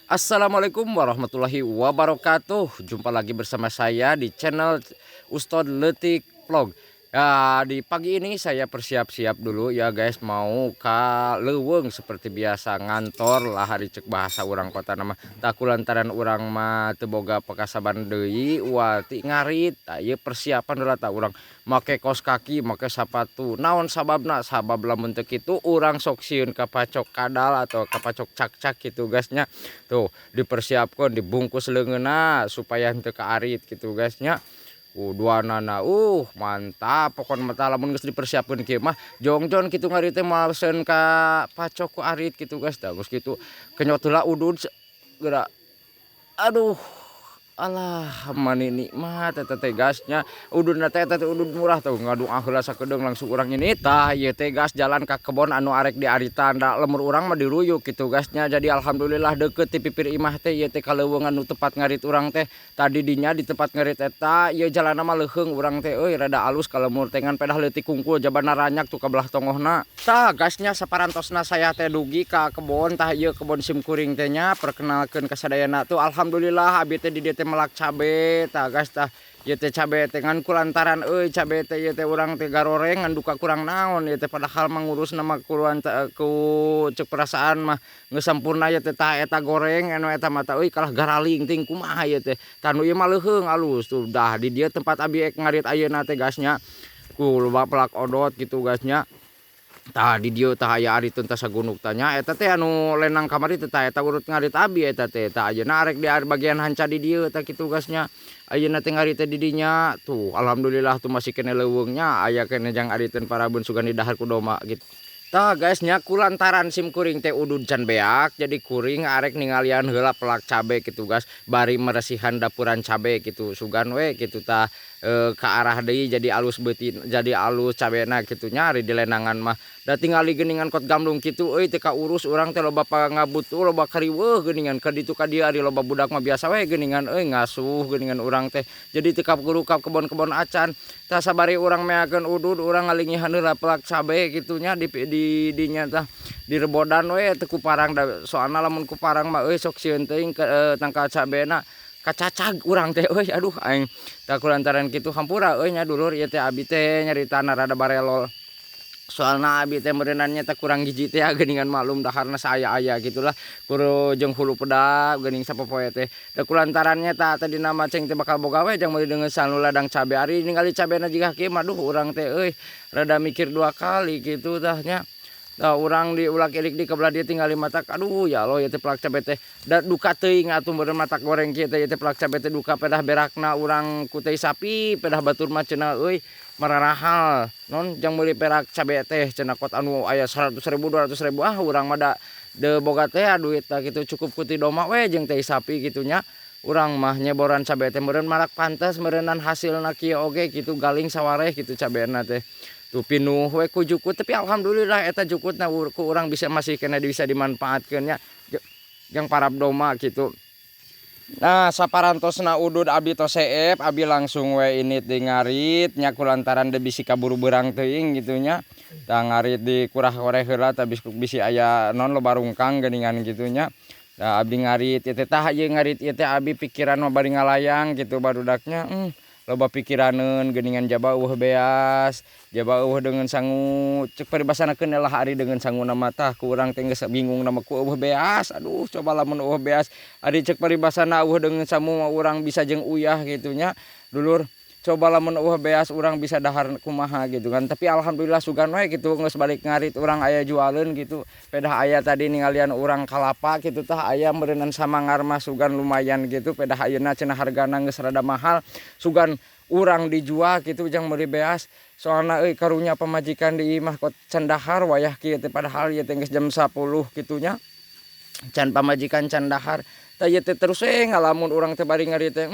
Assalamualaikum warahmatullahi wabarakatuh. Jumpa lagi bersama saya di channel Ustadz Leutik Vlog. Ya, di pagi ini saya persiap-siap dulu ya guys, mau ke leuweung seperti biasa, ngantor lah ari cek bahasa urang kota nama. Tah, lantaran urang mah teu boga pakasaban deui, wati ngarit. Tah, ieu persiapan heula, tah urang make kos kaki, make sapatu. Naon sababna? Sabab lamun teu kitu urang sok sieun kapacok kadal atau kapacok cakcak gitu guys nya. Tuh dipersiapkan, dibungkus leungeunna supaya henteu kaarit gitu guys nya. Duanana mantap pokona mah. Lamun geus dipersiapkeun kieu mah jongjon kitu ngarit teh moal sieun ka pacok ku arit gitu guys. Tah, geus kitu kenyot heula udud geura. Aduh, alah, mani nikmat eta teh guys nya. Ududna teh eta teh udud murah tuh, ngadoa heula sakedeung langsung urang ini. Tah, ieu teh gas jalan ka kebon anu arek diaritan, da lemur urang mah diruyuk gitu guys nya. Jadi alhamdulillah deukeut ti pipir imah teh ieu teh ka leuweungan nu tempat ngarit urang teh. Tadi dinya di tempat ngarit eta ieu jalanna mah leuheung, urang teh euy rada alus ka lemur teh, ngan pedah leutik kungkul jabana ranyak tuh ka belah tongohna. Tah guys nya, saparantosna saya teh dugi ka kebon. Tah, ieu kebon sim kuring teh nya, perkenalkeun ka sadayana. Tuh, alhamdulillah abi teh di dieu teh melak cabe. Tah guys, tah ieu teh cabe teh, ngan kulantaran euy cabe teh ieu teh urang teh garoreng ngan duka kurang naon ieu teh, padahal mah ngurusna mah ku cek perasaan mah geus sampurna ieu teh. Tah, eta goreng anu eta mah euy, kalah garaling ting kumaha ieu teh. Tah, nu ieu mah leuheung alus tuh. Dah, di dieu tempat abi ngarit ayeuna teh guys nya, ku loba pelak odot gitu guys nya. Tah, di dieu tah aya ariteun tah sagunuk tah nya. Eta teh anu lenang kamari teh, tah eta urut ngarit abi eta teh. Tah, ayeuna arek di bagian hanca di dieu tah kitu guys nya. Ayeuna teh ngarit teh di dinya tuh. Alhamdulillah tuh masih keneh leuweung nya, aya keneh jang ariteun parabun, sugan didahar ku domba gitu. Tah guys nya, kulantaran sim kuring teh udud can beak, jadi kuring arek ningalian heula pelak cabe gitu guys, bari meresihan dapuran cabe gitu, sugan we gitu. Tah, ka arah deui jadi alus beuti, jadi alus cabena kitu nya. Ari di lenangan mah da tingali geuningan kot gamlung kitu euy, teu kaurus urang teh, loba pangabutuh, loba kariweuh geuningan ka ditu ka dieu. Ari loba budak mah biasa we geuningan euy, ngasuh geuningan urang teh, jadi teu kaburu ka kebon-kebon acan. Tah, sabari urang meakeun udud, urang ngalingihan heula pelak cabe kitu nya di dinya. Tah, direbodan we, teu ku parang da soalna lamun ku parang mah euy sok sieun teuing tangkal cabena kacacag urang teh euy. Aduh aing. Tah, kulantaran kitu hampura euy nya dulur, ieu teh abi teh nyaritana rada barelol, soalna abi teh meureunan nya teh kurang gizi teh geuningan, maklum daharna saaya-aya gitulah, kudu jeung hulu peda geuning sapopoe teh. Da kulantaran nya tah tadina mah ceng teh bakal boga we jang meuli deungeun nu ladang cabe, ari ningali cabena jiga kieu mah duh, urang teh euy rada mikir dua kali kitu tah nya. Tah, urang diulak ilik di ka belah dieu tingali matak, aduh ya Allah, ieu teh pelak cabe teh da duka teuing atuh meureun matak goreng kieu teh. Ieu teh pelak cabe teh duka pedah berakna urang ku tai sapi, pedah batur mah cenah euy mararahal non jang meuli perak cabe teh cenah, kot anu aya 100.000, 200.000. Ah, urang mah da deu boga teh duit tah kitu, cukup ku ti domba we jeung tai sapi kitu nya. Urang mah nyeboran cabe teh meureun marak pantes meureunan hasilna kieu oge kitu, galing sawareh kitu cabena teh. Tuh, pinuh we ku jukut, tapi alhamdulillah eta jukutna ku urang bisa masih keneh bisa dimanfaatkeun nya jang parab domba kitu. Nah, saparantosna udud abi tos seep, abi langsung we ini di ngarit nya, kulantaran deui bisi kaburu beurang teuing kitu nya. Tah, ngarit di kurah-koreh heula tah, bisi aya non loba rungkang geuningan kitu nya. Tah, abdi ngarit ieu teh. Tah, ieu ngarit ieu teh abi pikiran mah bari ngalayang kitu barudaknya, loba pikiraneun geuningan, jaba eueuh beas, jaba eueuh deungeun sangu. Cek paribasana keun lah ari deungeun sanguna mah. Tah, ku urang teh geus bingung na mah ku eueuh beas. Aduh, coba lamun eueuh beas, ari cek paribasana eueuh deungeun sangu mah urang bisa jeung uyah kitu nya dulur. Coba lamun eueuh beas, urang bisa dahar kumaha gitu kan? Tapi alhamdulillah sugan we kitu geus balik ngarit urang aya jualeun gitu. Pedah aya tadi ningalian urang kalapa kitu. Tah, aya meureunan samangar mah sugan lumayan gitu. Pedah ayeuna cenah hargana geus rada mahal, sugan urang dijual gitu jang meuli beas, soalna euy karunya pamajikan di imah kot can dahar wayah kieu teh, padahal ieu teh geus jam 10 kitu nya, can pamajikan can dahar. Tah, ieu teh terus we ngalamun urang teh bari ngarit teh.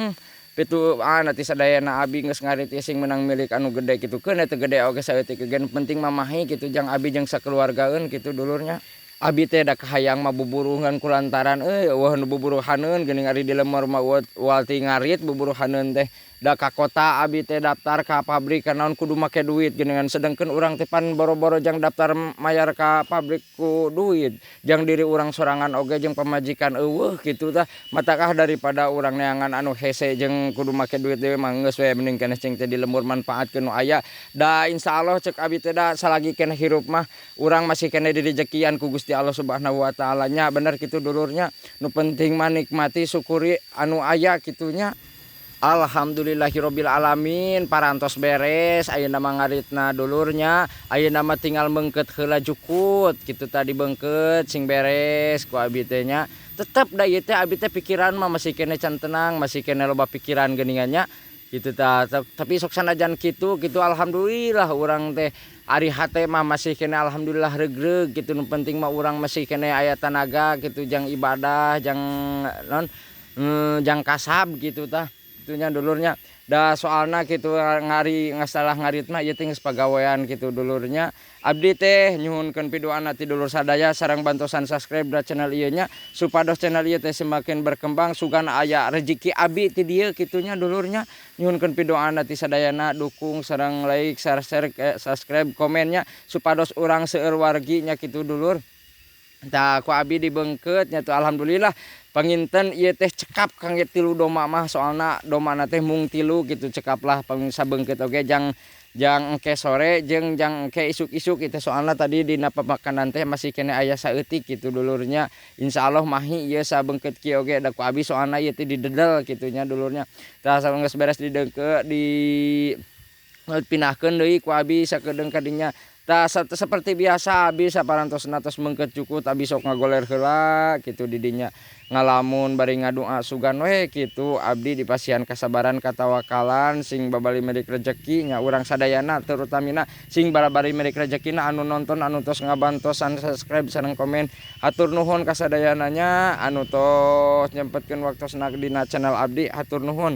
Pitu ah nanti sadayana abi geus ngarit ieu sing meunang milik anu gede kitu, keun teu gede oge saeutik ge penting mah mahi kitu jang abi jeung sakeluargaeun kitu dulurnya. Abi teh da kahayang mah buburuhan, kulantaran euy eueuh nu buburuhaneun geuning ari di lemur mah ual ti ngarit buburuhaneun teh. Da ka kota abi teh daftar ka pabrik naon kudu make duit geuningan, sedengkeun urang teh pan boro-boro jang daftar mayar ka pabrik ku duit, jang diri urang sorangan oge jeung pamajikan euweuh kitu tah. Matakah daripada urang neangan anu hese jeung kudu make duit deui mah geus we mending keneh cing teh di lembur manfaatkeun nu aya. Da insyaallah cek abi teh da salagi keneh hirup mah urang masih keneh direjekian ku Gusti Allah Subhanahu wa taala nya, bener kitu dulurnya. Nu penting mah nikmati, syukuri anu aya kitu nya. Alhamdulillahirabbil alamin, parantos beres ayeuna mah ngaritna, dulurnya. Ayeuna mah tinggal meungkeut heula jukut kitu, tadi beungkeut sing beres ku abi teh nya. Tetep da ieu teh abi teh pikiran mah masih keneh can tenang, masih keneh loba pikiran geuningan nya kitu tah. Tapi sok sanajan kitu kitu, alhamdulillah urang teh ari hate mah masih keneh alhamdulillah regreg kitu. Nu penting mah urang masih keneh aya tanaga kitu jang ibadah, jang naon, jang kasab kitu tah itunya, dulurnya. Da soalna kitu ngari ngasalah ngarit mah ieu teh geus pagawean kitu, dulurnya. Abdi teh nyuhunkeun piduana ti dulur sadaya sareng bantosan subscribe da channel ieu nya, supados channel ieu teh semakin berkembang, sugan aya rezeki abi ti dieu kitu nya, dulurnya. Nyuhunkeun piduana ti sadayana, dukung sareng like, share, subscribe, komennya, supados urang seueur wargi nya kitu, dulur. Tah, ku abi dibeungkeut nya tuh. Alhamdulillah panginten ieu teh cekap kangge 3 domba mah, soalna dombana teh mung 3 kitu. Cekap lah sabeungkeut oge jang jang engke sore jeung jang engke isuk-isuk kitu, soalna tadi dina pamakanan teh masih keneh aya saeutik kitu, dulurnya. Insyaallah mahi ieu sabeungkeut kieu oge, da ku abi soalna ieu teh didedel kitu nya, dulurnya. Tah, geus beres dideungkeut, di pindahkeun deui ku abi sakedeung ka dinya. Tah, seperti biasa abi saparantosna tos meungkeut jukut, abi sok ngagoler heula kitu di dinya, ngalamun bari ngadua sugan we kitu abdi dipasihan kasabaran, katawakalan, sing babali milik rejeki nya urang sadayana, terutamina sing barabari milik rejekina anu nonton, anu tos ngabantosan subscribe sareng komen. Hatur nuhun kasadayana nya anu tos nyempetkeun waktosna dina channel abdi, hatur nuhun.